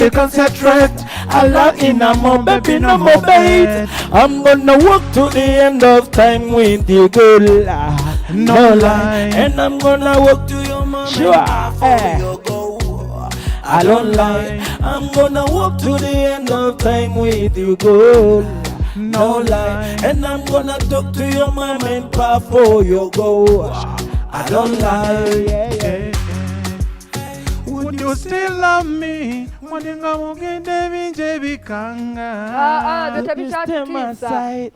Only concentrate. I love in a more, baby, no more bait. I'm gonna walk to the end of time with you, girl. No lie. And I'm gonna walk to your mama. Sure. Eh. I don't lie. I'm gonna walk to the end of time with you, girl. No lie. And I'm gonna talk to your mom and pa for you go. I don't lie. Yeah. Would you still love me? Mwadde mugende ebingi ebikanga. Ah, ah, tebikyatutiisa.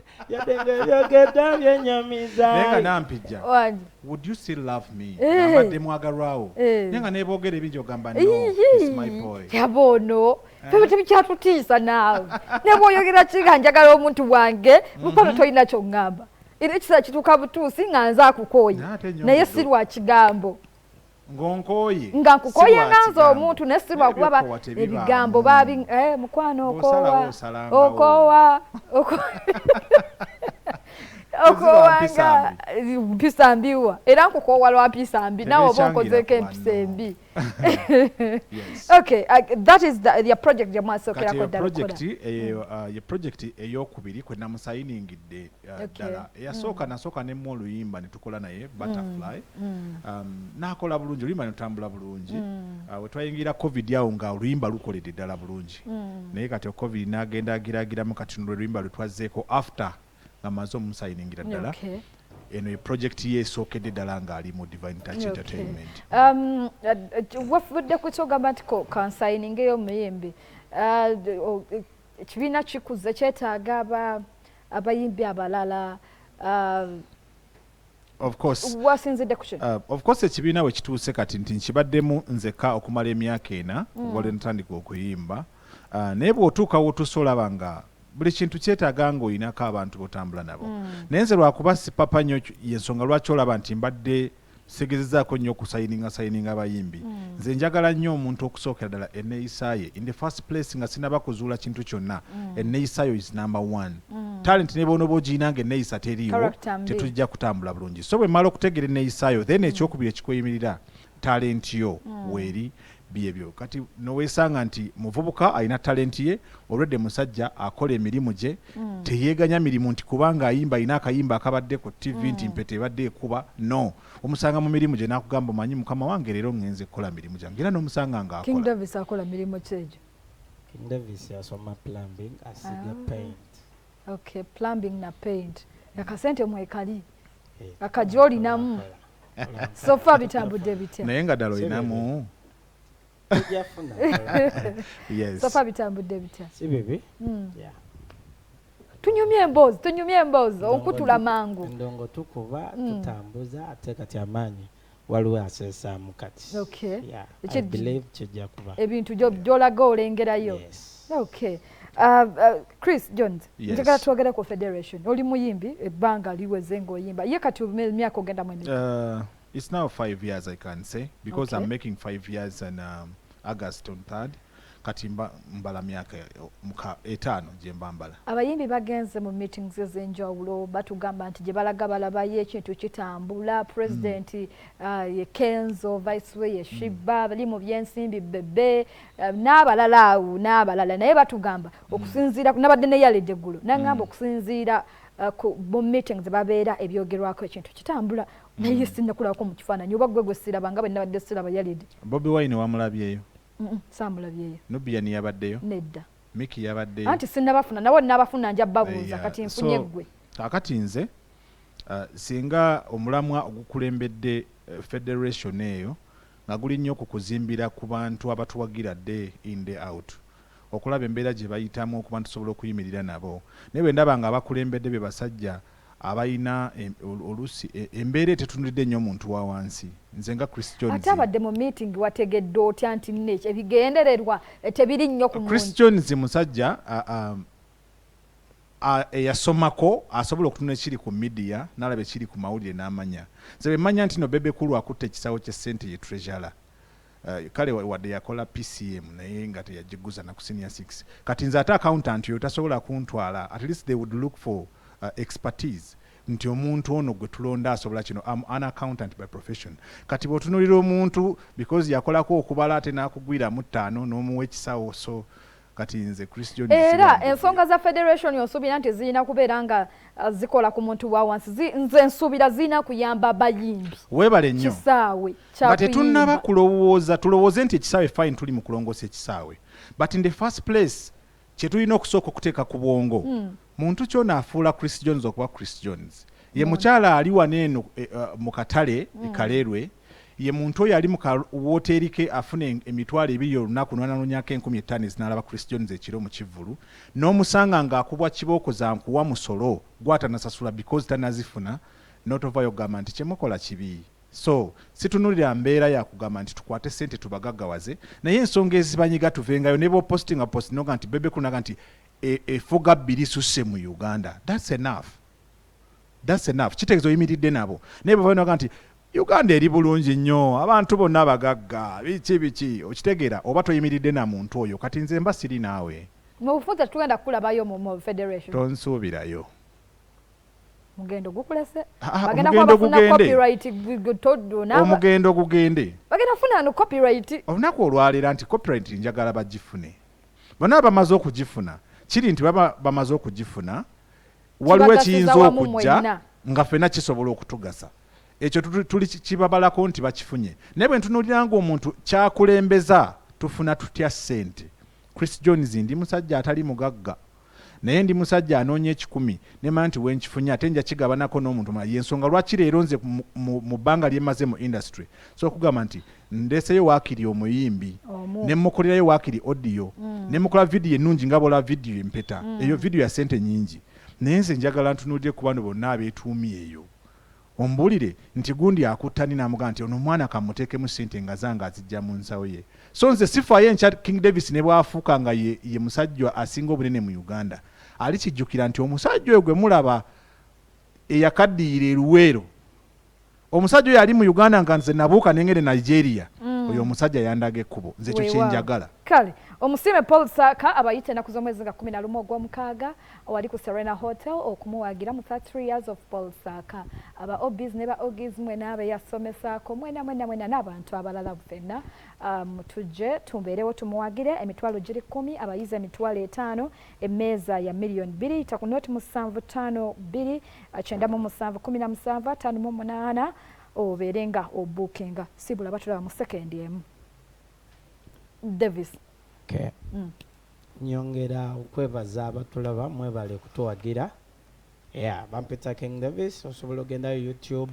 Yogedda byenyamiza. Naye nga Nampijja, Wangi. would you still love me? Eh. Mbadde mwagalwawo. Eh. Naye nga neboogera ebingi ogamba, no, it's my boy. Yaba ono febe tebikyatutiisa naawe, ne bw'oyogera ki nga njagala omuntu wange. Mukwano, tolina kyoŋŋamba, era ekiseera kituuka butuusi nga nze akukooye. Naye ate Naye nyongedde si lwa kigambo. Ng'onkooye. Nga nkukoye Si lwa nga nze kigambo. omuntu, naye si lwakuba Ebyokukowa tebibaamu. Ebigambo babi mukwano. Bw'osalawo Okoowa. osalangawo. Okoowa, okoowa mpisa nga mpisa mbiwa, era nkukoowa lwa mpisa mbi. Naawe oba Tebekyangira onkozeeko ku empisa banno. embi. Yes. Okay, that is the project gye Kati mwasookerako eyo ddala okukola. project eyo, ye project eyokubiri kwe namusayiningidde ddala. Eyasooka, nasooka nemu oluyimba ne tukola naye Butterfly. N'akola bulungi oluyimba, ne tutambula bulungi. We twayingira COVID awo nga oluyimba lukoledde ddala bulungi, naye kati COVID n'agenda agiragiramu. Kati luno oluyimba lwe twazzeeko after nga maze omusayiningira ddala. Eno ye project ye esookedde ddala ng'ali mu Divine Touch Entertainment. Wafudde ku kyogamba nti kansayiningeyo omuyimbi. Ekibiina kikuze, kyetaaga abayimbi abalala. Of course. Wasinzidde ku kino? Of course, ekibiina we kituuse kati nti nkibaddemu nzekka okumala emyaka 4 okuva lwe natandika okuyimba, naye bw'otuuka w'otuuse olaba nga buli kintu kyetaaga ng'oyinako abantu b'otambula nabo. Naye nze lwakuba sipapa nnyo, yensonga lwaki olaba nti mbadde segezezaako nnyo okusayininga sayininga abayimbi. Nze njagala nnyo omuntu okusookera ddala enneeyisa ye in the first place, nga sinaba kuzuula kintu kyonna. Enneeyisa yo is number one. Talent ne bw'onooba ogiyina nga enneeyisa teriiwo, Character mbi. Tetujja kutambula bulungi. So bwe mmala okutegeera enneeyisa then ekyokubiri ekikweyimirira talent yo weeri byebyo. Kati noweesanga nti muvubuka alina talent ye olwedde, musajja akola emirimu gye, teyeeganya mirimu nti kubanga ayimba, alina akayimba akabadde ku TV nti mpeta ebadde ekuba. No omusanga mu mirimu gye n'akugamba, "Omanyi mukama wange, leero ŋŋenze kukola mirimu gyange," era n'omusanga King ng'akola. Davis akola mirimu ki egyo? King Davis yasoma plumbing, asiga paint. Okay, plumbing na paint, akasente mwekali. Eh, Akajja olinamu. akola. So far bitambudde bitya? Naye nga ddala Si olinamu. Tujafuna akola. Yes. So far bitambudde bitya? Si bibi. Yeah. Tunyumye emboozi, tunyumye emboozi, onkutula mangu. Endongo tukuba, tutambuza, ate kati amaanyi waliwo aseesaamu kati. Yeah, I believe kijja kuba. Ebintu gy'olaga olengerayo. Yes. Okay, Chris Jones. Yes. Njagala twogere ku federation. Oli muyimbi ebbanga liweze ng'oyimba, ye kati emyaka ogenda mu emeka? It's now 5 years, I can say, because I'm making 5 years and August on 3rd. Kati mba, mbala myaka 5 gye mba mbala. Abayimbi bagenze mu meetings ez'enjawulo, batugamba nti gye balaga balabayo ekintu kitambula. President ye Kenzo, vice we ye Sheebah, bali mu byensimbi Bebe, n'abalala awo n'abalala. Naye batugamba okusinziira, nabadde neyalidde eggulo naŋŋamba okusinziira mu meetings babeera ebyogerwako ekintu kitambula, naye sinnakulabako mu kifaananyi oba gwe gwe siraba nga bwe nabadde siraba yalidde. Bobi Wine wamulabyeyo? Saamulabyeyo. Nubian yabaddeyo? Nedda. Miki yabaddeyo? Anti sinnabafuna, nawe nabafuna nja babuuza. Kati nfunye So, ggwe. Kaakati nze singa omulamwa ogukulembedde federation eyo nga guli nnyo ku kuzimbira ku bantu abatuwagira day in, day out, okulaba embeera gye bayitamu okuba nti tusobola okuyimirira nabo, naye bwe ndaba nga abakulembedde be basajja abalina oluusi embeera etetunulidde nnyo omuntu wa wansi, nze nga Chris Jones. Ate abadde mu meeting, wategedde otya nti nno ekyo ebigendererwa tebiri nnyo ku Chris muntu? Jones musajja eyasomako, asobola okutunula ekiri ku media n'alaba ekiri ku mawulire n'amanya. Nze bwe mmanya nti no Bebe Cool akutte ekisawo ky'essente, ye treasurer, kale wadde yakola PCM naye nga teyagiguza na ku senior 6. Kati nze ate accountant oyo tasobola kuntwala. At least they would look for expertise. Nti omuntu ono gwe tulonda asobola kino. Am an accountant by profession. Kati bw'otunuulira omuntu because yakolako okubala ate n'akugwira mu ttaano n'omuwa ekisawo, so kati nze Chris John Era ensonga za federation osuubira nti zirina kubeera nga zikola ku muntu wa wansi? Nze nsuubira zirina kuyamba bayimbi. Weebale nnyo. Kisaawe nga tetunnaba kulowooza, tulowooze nti ekisaawe, fine, tuli mu kulongoosa ekisaawe, but in the first place kyetulina okusooka okuteeka ku bwongo, muntu kyona afuula Chris Jones okuba Chris Jones ye mukyala ali wano eno mu katale e Kalerwe, ye muntu oyo ali mu kawoteeri ke afuna 20,000 olunaku, nwananonyako 5,000 ezinalaba Chris Jones ekiro mu kivvulu, n'omusanga ng'akubwa kibooko za nkuwa musolo gwatanasasula because tanazifuna, n'otovayo kugamba nti kyemukola kibi. So situnulira mbeera yakugamba nti tukwate sente tubagaggawaze, naye ensonga ezibanyiga tuvengayo ne bwopostinga post noga nti Bebe kunaga nti efuga bbiri susse mu Uganda, that's enough, that's enough. Kitegeeza oyimiridde nabo, naye bweva noga nti Uganda eri bulungi nnyo, abantu bonna bagagga, biki biki, okitegeera oba toyimiridde na muntu oyo. Kati nze mba siri naawe. Mu bufunze tugenda kukulabayo mu federation? Tonsuubirayo. Mugendo gukulese. Ah, bagenda omugendo kuba bafuna gugende. Copyright Omugendo gugende. Bagenda kufuna no copyright. Olunaku olwaleero nti copyright njagala bagifune bonna bamaze okugifuna, kiri nti baba bamaze okugifuna, waliwo Kibagasiza ekiyinza wamu okujja mwenna. Nga ffenna kisobola okutugasa. Ekyo tuli kibabalako nti bakifunye, naye bwe ntunuulira ng'omuntu kyakulembeza tufuna tutya ssente, Chris Jones ndi musajja atali mugagga, naye ndi musajja anoonya 100, nemanya nti wenkifunye ate nja kigabanako n'omuntu mulala. Yensonga lwaki leero nze mu bbanga lyemaze mu industry so okugamba nti ndeseyo waakiri omuyimbi Omu. ne mukolerayo waakiri audio ne mukola vidiyo ennungi nga bola vidiyo empeta. Eyo vidiyo ya ssente nnyingi, naye nze njagala ntunuulire ku bano bonna abeetuumye eyo, ombulire nti gundi akuttani n'amugamba nti ono omwana kamuteekemu ssente nga zange azijja mu nsawo ye. So nze sifaayo enkya King Davis ne bwafuuka nga ye musajja asinga obunene mu Uganda, ali kijjukira nti omusajja oyo gwe mulaba eyakaddiyira eruweero, omusajja oyo ali mu Uganda nga nze nabuuka nengende Nigeria, oyo omusajja yandaga ekkubo. Nze ekyo Weewaawo. kyenjagala. Kale omusiime Paul Saaka abayita ennaku z'omwezi nga 11 ogw'omukaaga wali ku Serena Hotel okumuwagira mu 33 years of Paul Saaka. Aba obis ne ba ogis mwena abeyasomesaako mwena mwena mwena n'abantu abalala ffenna, tujje tumbeerewo tumuwagire. Emitwalo giri 10, abayizi 50,000, emmeeza ya 2,000,000. Yita ku noti 752 97 17 58 obeere nga obuukinga. Sibula batulaba mu sekendi emu. Davis. Okay. Mm. Nyongera okwebaza abatulaba, mwebale kutuwagira. Yeah, bampita King Davis. Osobola ogendayo YouTube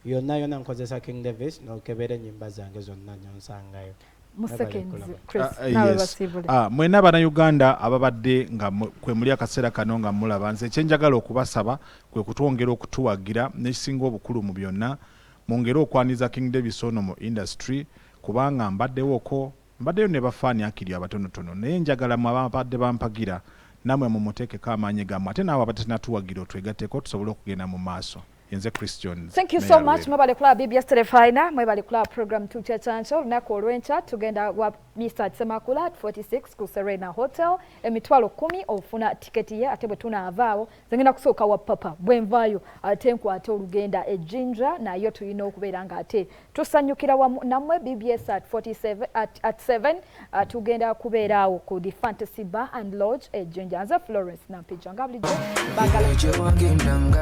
yonna yonna nkozesa King Davis nokebera enyimba zange zonna nyonsangayo. Mu Mwebale seconds. kulaba. Chris, Ah, nawe yes. basiibule. Ah, mwenna Bannayuganda ababadde nga kwe muli akaseera kano nga mulaba, nze ekyenjagala okubasaba kwe kutwongera okutuwagira, n'ekisinga obukulu mu byonna mwongere okwaniza King Davis ono mu industry, kubanga mbaddewoko, mbaddeyo ne bafaani akiri abatonotono, naye njagala mwe ababadde bampagira nammwe mumuteekeko amaanyi gammwe, ate naawe abatenatuwagira otwegatteko tusobole okugenda mu maaso. Yenze Chris Jones. Thank you Mayor so much. Luweero. Mwebale kulaba BBS Terefayina, mwebale kulaba program Tukya Kyankya. Olunaku olw'enkya tugenda wa Mr. Semakula at 46 ku Serena Hotel. 10,000 ofuna tiketi ye, ate bwe tunaavaawo nze ngenda kusooka wa papa, bwe nvaayo ate nkwate olugenda e Jinja, nayo tulina okubeera nga ate tusanyukira wamu nammwe. BBS at 47 at 7 tugenda kubeera awo ku the Fantasy Bar and Lodge e Jinja. Nze Florence Nampijja nga bulijjo bagala Gye wagendanga.